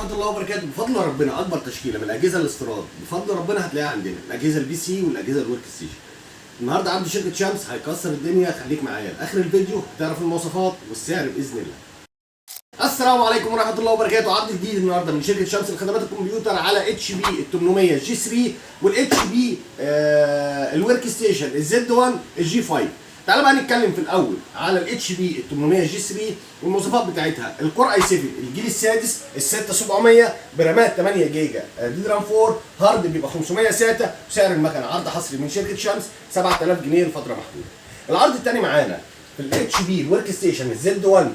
ورحمة الله وبركاته. بفضل ربنا اكبر تشكيله من الاجهزة الاستيراد بفضل ربنا هتلاقيها عندنا، الاجهزة ال PC والاجهزة ال workstation. النهارده عند شركة شمس هيكسر الدنيا، خليك معايا لاخر الفيديو هتعرف المواصفات والسعر باذن الله. السلام عليكم ورحمة الله وبركاته. عرض جديد النهارده من شركة شمس لخدمات الكمبيوتر على HP 800 G3 وال HP ال workstation ال Z1 ال G5. تعالى بقى نتكلم في الاول على ال HP 800 G3 والمواصفات بتاعتها. ال Core i7 الجيل السادس، ال 6700، برامات 8 جيجا DDR 4، hard بيبقى 500 SATA، وسعر المكنه عرض حصري من شركة شمس 7000 جنيه لفترة محدوده. العرض الثاني معانا في ال HP ال workstation ال Z1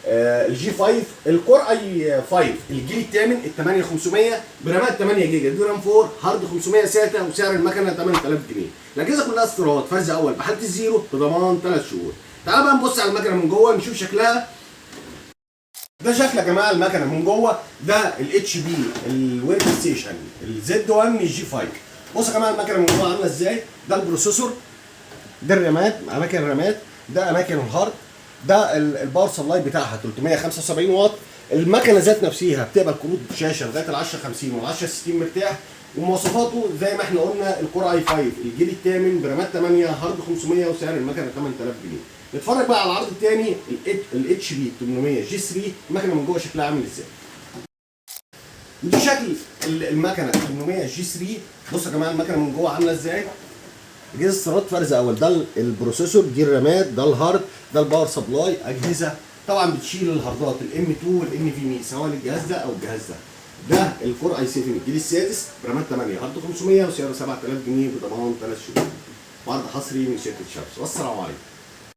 ال G5، ال Core i5 الجيل الثامن، ال 8500، برامات 8 جيجا DDR 4، hard 500 SATA، وسعر المكنه 8000 جنيه. الاجهزة كلها استيراد فرز اول بحاله الزيرو بضمان 3 شهور. تعال بقى نبص على المكنه من جوه نشوف شكلها. ده شكل يا جماعة المكنه من جوه. ده ال HP ال workstation ال Z1 ال G5. بصوا يا جماعة المكنه من جوه عامله ازاي. ده ال processor، ده الرامات، اماكن الرامات، ده اماكن ال hard، ده ال power supply بتاعها 375 واط. المكنه ذات نفسها بتقبل كروت شاشة لغاية ال 1050 وال 1060 مرتاح. ومواصفاته زي ما احنا قلنا، ال Core i5 الجيل الثامن، برامات 8، hard 500، وسعر المكنه 8000 جنيه. نتفرج بقى على العرض الثاني، ال HP 800 G3، المكنه من جوه شكلها عامل ازاي. ودي شكل المكنه 800 G3. بصوا يا جماعة المكنه من جوه عامله ازاي. اجهزة استيراد فرز اول. ده ال processor، دي الرامات، ده ال hard، ده ال power supply. اجهزة طبعا بتشيل الهاردات ال M2 وال NVMe سواء الجهاز ده او الجهاز ده. ده ال Core i7 الجيل السادس، برامات 8، hard 500، وسعره 7000 جنيه بضمان 3 شهور. وعرض حصري من شركة شمس، والسلام عليكم.